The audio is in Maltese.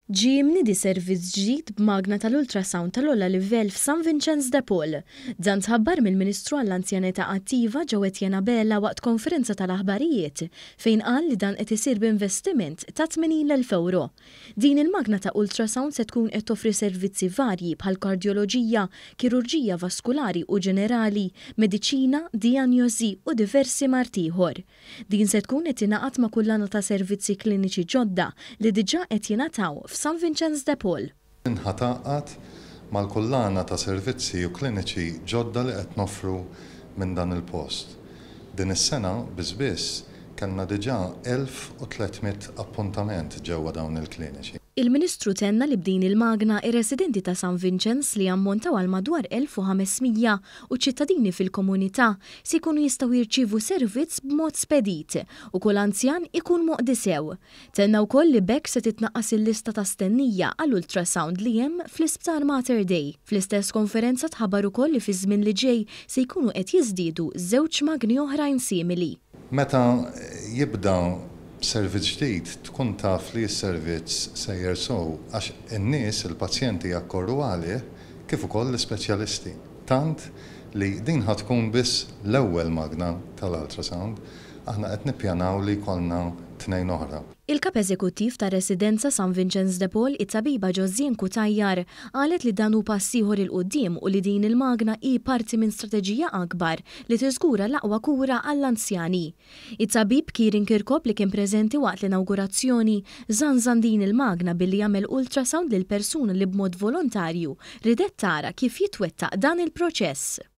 Ġie mniedi servizz ġdid b'magna tal-ultrasound tal-ogħla livell f'San Vinċenz de Paul. Dan tħabbar mill-Ministru għall-Anzjanità Attiva Jo Etienne Abela waqt konferenza tal-aħbarijiet fejn qal li dan qed isir b'investiment ta' 80,000 ewro. Din il-magna ta' ultrasound se tkun qed toffri servizzi varji bħal kardjoloġija, kirurġija vaskulari u ġenerali, mediċina, dijanjosi u diversi mard ieħor. Din se tkun qed tingħaqad ma' kullana ta' servizzi kliniċi ġodda li diġà qed jingħataw f'San Vinċenz de Paul. Din ħa tgħaqqad mal-kullana ta' servizzi u kliniċi ġodda li qed noffru minn dan il-post. Din is-sena, biss biss, kellna diġà 1,300 appuntament ġewwa dawn il-kliniċi. Il-Ministru tenna li b'din il-magna, ir-residenti ta' San Vinċenz li jammontaw għal madwar 1,500 u ċittadini fil-komunità se jkunu jistgħu jirċievu servizz b'mod spedit u kull anzjan ikun moqdi sew. Tenna wkoll li b'hekk se titnaqqas il-lista ta' stennija għal ultrasound li hemm fl-Isptar Mater Dei. Fl-istess konferenza tħabbar ukoll li fiż-żmien li ġej se jkunu qed jiżdiedu żewġ magni oħrajn simili. Meta jibda servizz ġdid tkun taf li s-servizz sejjer sew għax in-nies, il-pazjenti jakkorru għalih kif ukoll l-ispeċjalisti. Tant li din ħa tkun biss l-ewwel magna tal-ultrasound, aħna qed nippjanaw li jkollna tnejn oħra. Il-Kap Eżekuttiv tar-Residenza San Vinċenz de Paul, it-Tabiba Josianne Cutajar, qalet li dan hu pass ieħor 'il quddiem u li din il-magna hi parti minn strateġija akbar li tiżgura l-aqwa kura għall-anzjani. It-tabib Kieran Kirkop li kien preżenti waqt l-inawgurazzjoni, żanżan din il-magna billi għamel ultrasound lil persuna li b'mod volontarju riedet tara kif jitwettaq dan il-proċess.